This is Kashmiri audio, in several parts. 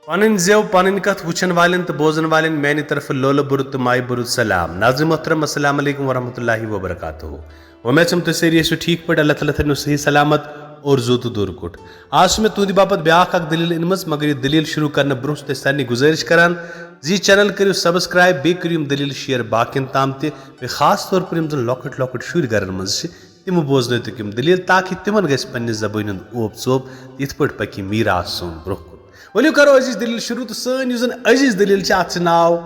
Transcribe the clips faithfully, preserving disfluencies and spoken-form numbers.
پنٕنۍ زٮ۪و، پنٕنۍ کتھ وٕچھن والٮ۪ن تہٕ بوزن والٮ۪ن میانہِ طرفہٕ لولہٕ بوٚرُت تہٕ مایہِ بوٚرُت سلام۔ ناظرین محترم، السلام علیکم ورحمۃ اللہ وبرکاتہ۔ وۄمید چھم تُہۍ سٲری ٲسِو ٹھیٖک پٲٹھۍ، اللہ تعالیٰ تھٲینو صحیح سلامت اور زُو تہٕ دوٗر کُٹھ۔ آز چھِ مےٚ تُہنٛدِ باپتھ بیاکھ اکھ دٔلیٖل أنمٕژ، مگر یہِ دٔلیٖل شروٗع کرنہٕ برونٛہہ چھِ تۄہہِ سارنٕے گُزٲرِش کران زِ یہِ channel کٔرِو subscribe، بیٚیہِ کٔرِو یِم دٔلیٖل share باقین تام تہِ، بیٚیہِ خاص طور پر یِم زن لۄکٕٹۍ لۄکٕٹۍ شُرۍ گرن منٛز چھِ، تِم بوزنٲوتُکھ یِم دٔلیٖل تاکہِ تِمن گژھِ پننہِ زبٲنۍ ہُنٛد اوپ ژوپ تہٕ یِتھ پٲٹھۍ پکہِ یہِ میٖراث سون برونٛہہ کُن۔ ؤلِو کرو أزِچ دٔلیٖل شروٗع، تہٕ سٲنۍ یُس زن أزِچ دٔلیٖل چھِ، اتھ چھِ ناو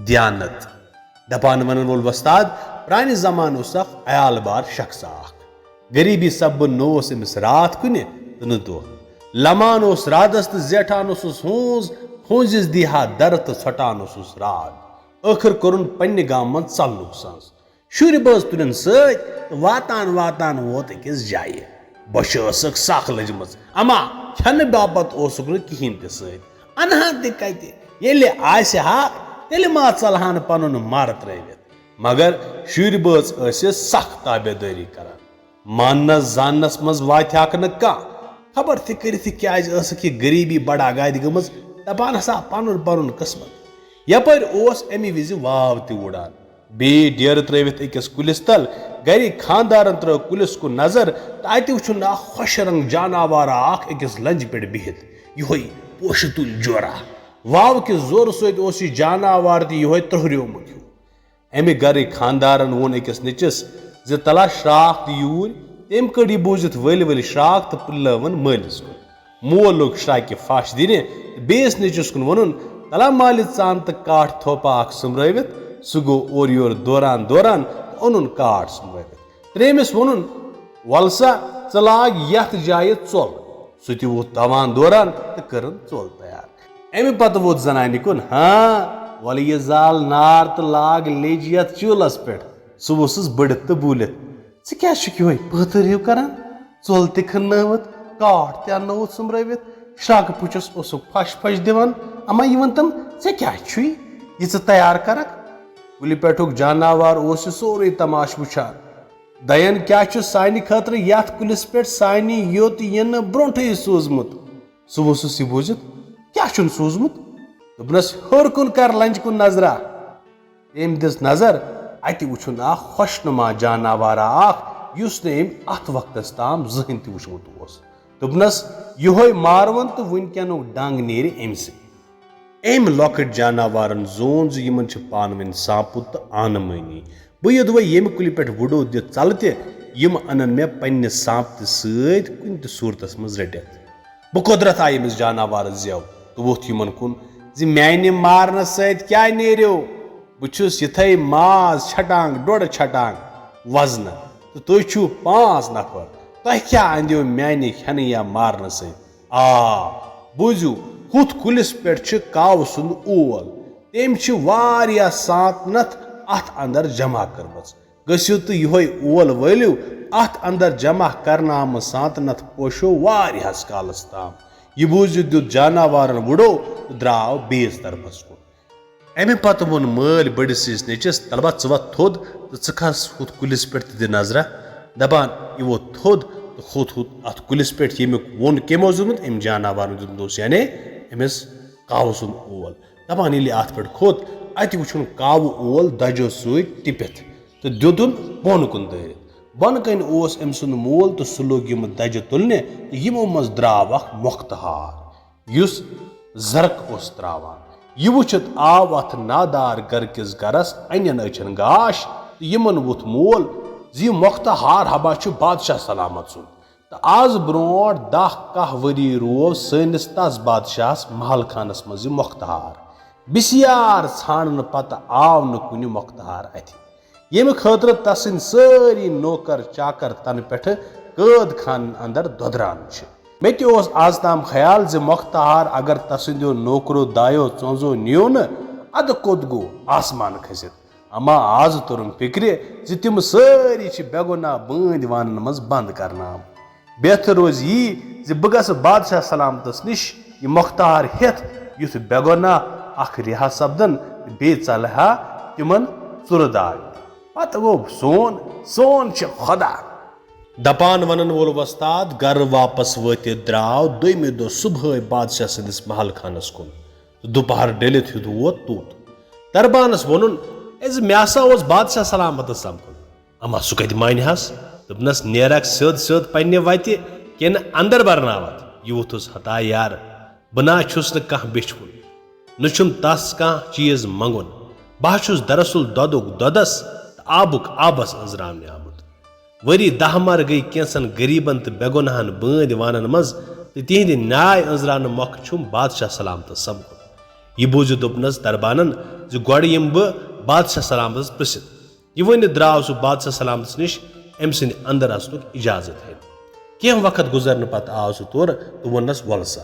دیانت۔ دپان ونن وول وۄستاد، پرانہِ زمانہٕ اوس اکھ عیال بار شخص اکھ۔ غریبی سببہٕ نہٕ اوس أمِس راتھ کُنہِ تہٕ نہٕ دۄہ۔ لمان اوس رادس تہٕ زیٹھان اوسُس ہونٛز، ہونٛزِس دی ہا درٕ تہٕ ژھۄٹان اوسُس راد۔ ٲخٕر کوٚرُن پننہِ گامہٕ منٛز ژلنُک سنٛز۔ شُرۍ بٲژ تُلِن سۭتۍ تہٕ واتان واتان ووت أکِس جایہِ۔ بۄچھِ ٲسٕکھ سخ لٔجمٕژ، اما کھٮ۪نہٕ باپتھ اوسُکھ نہٕ کِہینۍ تہِ سۭتۍ۔ انہٕ ہا تہِ کتہِ؟ ییٚلہِ آسہِ ہا، تیٚلہِ ما ژلہٕ ہن پنُن مر ترٲوِتھ؟ مگر شُرۍ بٲژ ٲسِس سخ تابعدٲری کران۔ ماننس زاننس منٛز واتہِ ہاکھ نہٕ کانٛہہ۔ خبر تہِ کٔرِتھ تہِ کیازِ ٲسٕکھ یہِ غریبی بڑا گادِ گٔمٕژ، دپان ہسا پنُن پنُن قسمت۔ یپٲرۍ اوس امہِ وِزِ واو تہِ وُڑان۔ بیٚیہِ ڈیرٕ ترٲوِتھ أکِس کُلِس تل۔ گرِکۍ خاندارن ترٲو کُلِس کُن نظر تہٕ اتہِ وُچھُن اکھ خۄش رنگ جاناوارا اکھ أکِس لنجہِ پٮ۪ٹھ بِہِتھ۔ یِہوے پوشہٕ تُلۍ جورا۔ واوٕ کِس زورٕ سۭتۍ اوس یہِ جاناوار تہِ یِہوے ترٛوہریومُت ہیوٗ۔ امہِ گرٕکۍ خاندارن ووٚن أکِس نیٚچِس زِ تلا شراکھ تہِ یوٗرۍ۔ تٔمۍ کٔڈ یہِ بوٗزِتھ ؤلۍ ؤلۍ شراکھ تہٕ پُلٲوٕن مٲلِس کُن۔ مول لوٚگ شراکہِ پھش دِنہِ تہٕ بیٚیِس نیٚچِس کُن ووٚنُن، تلا مالہِ ژان تہٕ کاٹھ تھوپا اکھ سوٚمرٲوِتھ۔ سُہ گوٚو اورٕ یورٕ دوران دوران تہٕ اوٚنُن کاٹھ سوٚمرٲوِتھ۔ ترٛیٚیمِس ووٚنُن، ول سا، ژٕ لاگ یتھ جایہِ ژۄل۔ سُہ تہِ ووٚتھ دوان دوران تہٕ کٔرٕن ژۄل تیار۔ امہِ پتہٕ ووٚتھ زنانہِ کُن، ہاں، ولہٕ یہِ زال نار تہٕ لاگ لیٚج یتھ چوٗلس پٮ۪ٹھ۔ سُہ اوسُس بٔڑِتھ تہٕ بوٗلِتھ، ژٕ کیٛازِ چھُکھ یِہوے پٲتھٕر ہیوٗ کران؟ ژۄل تہِ کھننٲوٕتھ، کاٹھ تہِ اننووُتھ سوٚمرٲوِتھ، شراکہٕ پُچس اوسُکھ پھش پھش دِوان۔ اما یہِ وَن تم، ژےٚ کیٛاہ چھُے یہِ ژٕ تیار کرکھ؟ کُلہِ پٮ۪ٹھُک جاناوار اوس یہِ سورُے تماشہٕ وٕچھان۔ دین کیٛاہ چھُ سانہِ خٲطرٕ یتھ کُلِس پٮ۪ٹھ سانہِ یوٚت یِنہٕ برونٛٹھٕے سوٗزمُت؟ سُہ اوسُس یہِ بوٗزِتھ، کیٛاہ چھُن سوٗزمُت؟ دوٚپنس، ہیوٚر کُن کر لنجہِ کُن نظرا۔ تٔمۍ دِژ نظر، اتہِ وُچھُن اکھ خۄش نُما جاناوارا اکھ، یُس نہٕ أمۍ اتھ وقتس تام زٕہٕنۍ تہِ وُچھمُت اوس۔ دوٚپنس، یِہوے مارون تہٕ وُنکیٚنُک ڈنگ نیرِ أمۍ سٕے۔ أمۍ لۄکٕٹۍ جاناوارن زون زِ یِمن چھِ پانہٕ ؤنۍ سانپُت تہٕ آنہٕ مٲنی۔ بہٕ یوٚدوَے ییٚمہِ کُلہِ پٮ۪ٹھ وُڈو دِتھ ژلہٕ تہِ، یِم انن مےٚ پننہِ سانپتہِ سۭتۍ کُنہِ تہِ صوٗرتس منٛز رٔٹِتھ۔ بقدرت آیہِ أمِس جاناوارس زٮ۪و تہٕ ووٚتھ یِمن کُن زِ میانہِ مارنہٕ سۭتۍ کیٛاہ نیرِو؟ بہٕ چھُس یِتھے ماز چھٹانگ، ڈۄڈ چھٹانگ وزنہٕ تہٕ تُہۍ چھِو پانٛژھ نفر۔ تۄہہِ کیٛاہ اندیو میانہِ کھٮ۪نہٕ یا مارنہٕ سۭتۍ؟ آ، بوٗزِو، ہُتھ کُلِس پٮ۪ٹھ چھِ کاوٕ سُنٛد اول۔ تٔمۍ چھِ واریاہ سانتنتھ اتھ اندر جمع کٔرمٕژ۔ گٔژھِو تہٕ یِہوے اول وٲلِو، اتھ اندر جمع کرنہٕ آمٕژ سانتنتھ پوشو واریاہس کالس تام۔ یہِ بوٗزِتھ دیُت جاناوارن وُڈو تہٕ درٛاو بیٚیِس طرفس کُن۔ امہِ پتہٕ ووٚن مٲلۍ بٔڈِس سٕنٛدِس نیٚچِس، طلبہ، ژٕ وۄتھ تھوٚد تہٕ ژٕ کھس ہُتھ کُلِس پٮ۪ٹھ تہِ دِ نظرہ۔ دپان یہِ ووٚتھ تھوٚد تہٕ کھوٚت ہُتھ اتھ کُلِس پٮ۪ٹھ، ییٚمیُک ووٚن کٔمۍ اوس دیُتمُت؟ أمۍ جاناوارن دیُتمُت اوس، یعنی أمِس کاوٕ سُنٛد اول۔ دپان ییٚلہِ یہِ اتھ پٮ۪ٹھ کھوٚت، اتہِ وُچھُن کاوٕ اول دجو سۭتۍ ٹِپِتھ تہٕ دیُتُن بۄن کُن دٲرِتھ۔ بۄنہٕ کنہِ اوس أمۍ سُنٛد مول تہٕ سُہ لوٚگ یِم دجہِ تُلنہِ تہٕ یِمو منٛز درٛاو اکھ مۄختہٕ ہار، یُس زرق اوس تراوان۔ یہِ وُچھِتھ آو اتھ نادار گرٕ کِس گرس انٮ۪ن أچھن گاش تہٕ یِمن ووٚتھ مول زِ یہِ مۄختہٕ ہار ہبا چھُ بادشاہ سلامت سُنٛد۔ تہٕ از برونٛٹھ دَہ کاہ ؤری روو سٲنِس تس بادشاہس محل خانس منٛز یہِ مۄختہار۔ بسیار ژھانڈنہٕ پتہٕ آو نہٕ کُنہِ مۄختہار اتھِ، ییٚمہِ خٲطرٕ تسٕنٛدۍ سٲری نوکر چاکر تنہٕ پٮ۪ٹھٕ قٲد خانن اندر دۄدران چھِ۔ مےٚ تہِ اوس از تام خیال زِ مۄختہار اگر تسٕنٛدیو نوکرو دایو ژونزو نیو نہٕ، ادٕ کوٚت گوٚو آسمان کھٔسِتھ؟ اما از توٚرُم فِکرِ زِ تِم سٲری چھِ بے گۄناہ بٲنٛدۍ وانن منٛز بنٛد کرنہٕ آمٕتۍ۔ بہتر روزِ یی زِ بہٕ گژھٕ بادشاہ سلامتس نِش یہِ مۄختہار ہٮ۪تھ، یُتھ بے گۄناہ اکھ رِہا سپدن تہٕ بیٚیہِ ژلہِ ہا تِمن ژُرٕ داغ۔ پتہٕ گوٚو سون، سون چھِ خۄدا۔ دپان ونن وول وۄستاد گرٕ واپس وٲتِتھ درٛاو دوٚیمہِ دۄہ صبحٲے بادشاہ سٕنٛدِس محل خانس کُن۔ دُپہر ڈٔلِتھ ہیوٚت ووت توٚت۔ دربانس ووٚنُن، "ہے زِ مےٚ ہسا اوس بادشاہ سلامتس سمکھُن۔" اما سُہ کتہِ مانہِ ہس؟ دوٚپنس، "نیرکھ سیوٚد سیوٚد پننہِ وتہِ، کِنہٕ اندر برناوتھ؟" یہِ ووٚتھُس، "ہتا یار، بہٕ نہ چھُس نہٕ کانٛہہ بیچھوُن، نہ چھُم تس کانٛہہ چیز منگُن۔ بہٕ ہا چھُس دراصل دۄدُک دۄدس تہٕ آبُک آبس أنزراونہِ آمُت۔ ؤری دہ مر گٔیہِ کینٛژن غریبن تہٕ بے گۄناہن بٲنۍ وانن منٛز، تہٕ تِہنٛدِ نیاے أنزراونہٕ مۄکھٕ چھُم بادشاہ سلامتس سمکھُن۔" یہِ بوٗزِتھ دوٚپنس دربانن زِ، "گۄڈٕ یِمہٕ بہٕ بادشاہ سلامتس پرژھِتھ۔" یہِ ؤنِتھ درٛاو سُہ بادشاہ سلامتس نِش أمۍ سٕنٛدِ اندر اژنُک اجازت ہیٚتھ۔ کینٛہہ وقت گُزرنہٕ پتہٕ آو سُہ تورٕ تہٕ ووٚننس، "وَلہٕ سا۔"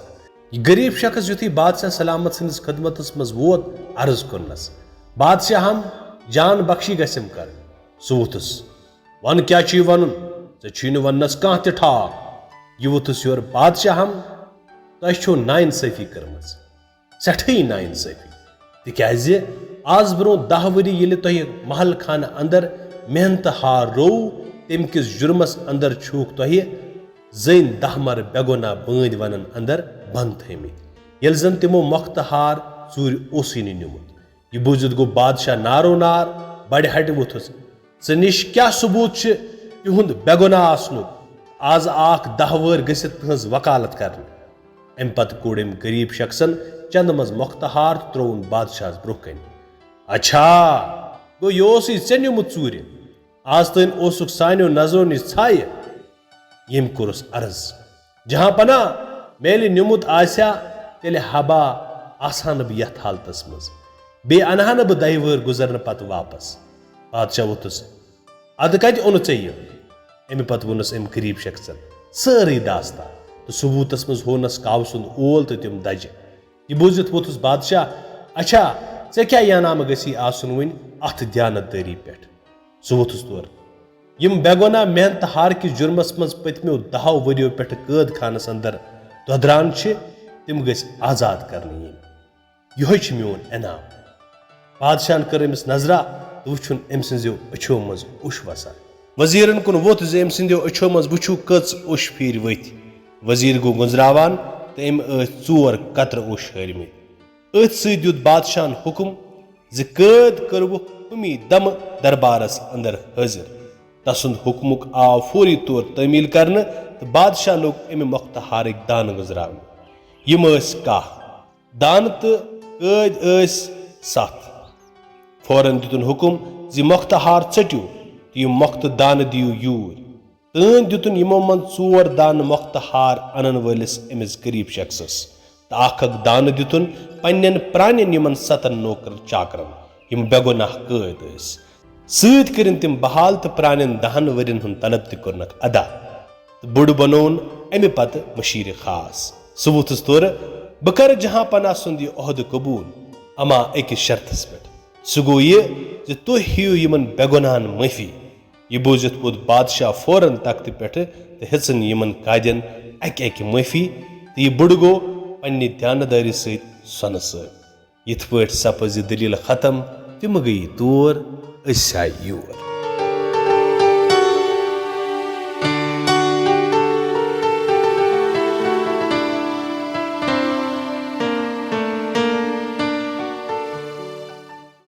یہِ غریب شخص یُتھُے بادشاہ سلامت سٕنٛدِس خدمتس منٛز ووت، عرض کوٚرنس، "بادشاہم، جان بخشی گژھٮ۪م کرٕنۍ۔" سُہ ووٚتھُس، "وَن، کیٛاہ چھُے وَنُن؟ ژےٚ چھُے نہٕ وَننَس کانٛہہ تہِ ٹھاکھ۔" یہِ ووٚتھُس یورٕ، "بادشاہم، تۄہہِ چھو نااِنصٲفی کٔرمٕژ، سٮ۪ٹھٕے نااِنصٲفی۔ تِکیٛازِ آز برٛونٛہہ دَہ ؤری ییٚلہِ تۄہہِ محل خانہٕ اندر محنتہٕ ہار روو، تَمہِ کِس جُرمس اندر چھُکھ تۄہہِ زٔنۍ دَہ مر بے گۄناہ بٲنۍ ونن اندر بند تھٲومٕتۍ، ییٚلہِ زن تِمو مۄختہٕ ہار ژوٗرِ اوسُے نہٕ نیوٗمُت۔" یہِ بوٗزِتھ گوٚو بادشاہ نارو نار، بڑِ ہٹہِ ووٚتھُس۔ "ژٕ نِش کیٛاہ ثبوٗت چھِ تِہُنٛد بے گۄناہ آسنُک؟ از آکھ دَہ وٲرۍ گٔژھِتھ تٕہٕنٛز وکالت کرنہِ۔" اَمہِ پتہٕ کوٚڑ أمۍ غریٖب شخصن چندٕ منٛز مۄختہٕ ہار تہٕ ترٛووُن بادشاہس برٛونٛہہ کنہِ۔ "اچھا، گوٚو یہِ اوسُے ژےٚ نیوٗمُت ژوٗرِ؟ از تام اوسُکھ سانیو نظرو نِش ژھایہِ۔" ییٚمۍ کوٚرُس عرض، "جہاں پناہ، مےٚ ییٚلہِ نیوٗمُت آسہِ ہا، تیٚلہِ ہبا آسہٕ ہا نہٕ بہٕ یتھ حالتس منٛز۔ بیٚیہِ انہٕ ہا نہٕ بہٕ دَہہِ وٲرۍ گُزرنہٕ پتہٕ واپس۔" بادشاہ ووٚتھُس، "ادٕ کتہِ اوٚنُتھ ژےٚ یہِ؟" اَمہِ پتہٕ ووٚنُس أمۍ غریٖب شخصن سٲرٕے داستان تہٕ ثبوٗتس منٛز ہوونس کاوٕ سُنٛد اول تہٕ تِم دجہِ۔ یہِ بوٗزِتھ ووٚتھُس بادشاہ، "اچھا، ژےٚ کیٛاہ ینامہٕ گژھی آسُن وُنہِ اتھ دیانت دٲری پٮ۪ٹھ؟" سُہ ووٚتھُس تورٕ۔ یِم بے گۄناہ محنت ہار کِس جُرمس منٛز پٔتمیو دَہو ؤرِیو پٮ۪ٹھٕ قٲد خانس اندر دۄدران چھِ، تِم گٔژھۍ آزاد کرنہٕ یِنۍ۔ یِہوٚے چھُ میون انعام۔ بادشاہن کٔر أمِس نظرا تہٕ وُچھُن أمۍ سٕنٛزیو أچھو منٛز اوٚش وسان۔ وزیرن کُن ووٚتھ زِ أمۍ سٕنٛدیو أچھو منٛز وُچھِو کٔژ اوٚش پھیٖرۍ ؤتھۍ۔ وزیر گوٚو گُنزراوان تہٕ أمۍ ٲسۍ ژور قطرٕ اوٚش ہٲرمٕتۍ۔ أتھۍ سۭتۍ دیُت بادشاہن حُکم زِ قٲد کٔرٕوُکھ ہُمی دمہٕ دربارس اندر حٲضِر۔ تسُنٛد حُکمُک آو فوری طور تعمیل کرنہٕ تہٕ بادشاہ لوٚگ امہِ مۄختہٕ ہارٕکۍ دانہٕ گُزراونہِ۔ یِم ٲسۍ کاہ، دانہٕ تہٕ قٲدۍ ٲسۍ ستھ۔ فوراً دِتُن حُکم زِ مۄختہٕ ہار ژٔٹِو تہٕ یِم مۄختہٕ دانہٕ دِیِو یوٗرۍ۔ تہٕ دِتُن یِمو منٛز ژور دانہٕ مۄختہٕ ہار انن وٲلِس أمِس غریٖب شخصس، تہٕ اکھ اکھ دانہٕ دِتُن پننٮ۪ن پرانٮ۪ن یِمن ستن نوکر چاکرن، یِم بے گۄناہ قٲدۍ ٲسۍ۔ سۭتۍ کٔرِن تِم بحال تہٕ پرانٮ۪ن دہن ؤرین ہُنٛد طلب تہِ کوٚرنکھ ادا۔ تہٕ بُڈٕ بنووُن امہِ پتہٕ مشیرِ خاص۔ سُہ ووٚتھُس تورٕ، "بہٕ کرٕ جہاں پناہ سُنٛد یہِ عہدٕ قبوٗل، اما أکِس شرطس پٮ۪ٹھ۔ سُہ گوٚو یہِ زِ تُہۍ ہیٚیِو یِمن بے گۄناہن معٲفی۔" یہِ بوٗزِتھ ووٚتھ بادشاہ فوراً تختہٕ پٮ۪ٹھٕ تہٕ ہیٚژٕن یِمن قادٮ۪ن اکہِ اکہِ معٲفی، تہٕ یہِ بُڈٕ گوٚو پننہِ دیانتدٲری سۭتۍ سۄنہٕ سۭتۍ۔ یِتھ پٲٹھۍ سپٕز یہِ دٔلیٖل ختم، تِم گٔیہِ تور، أسۍ آیہِ یور۔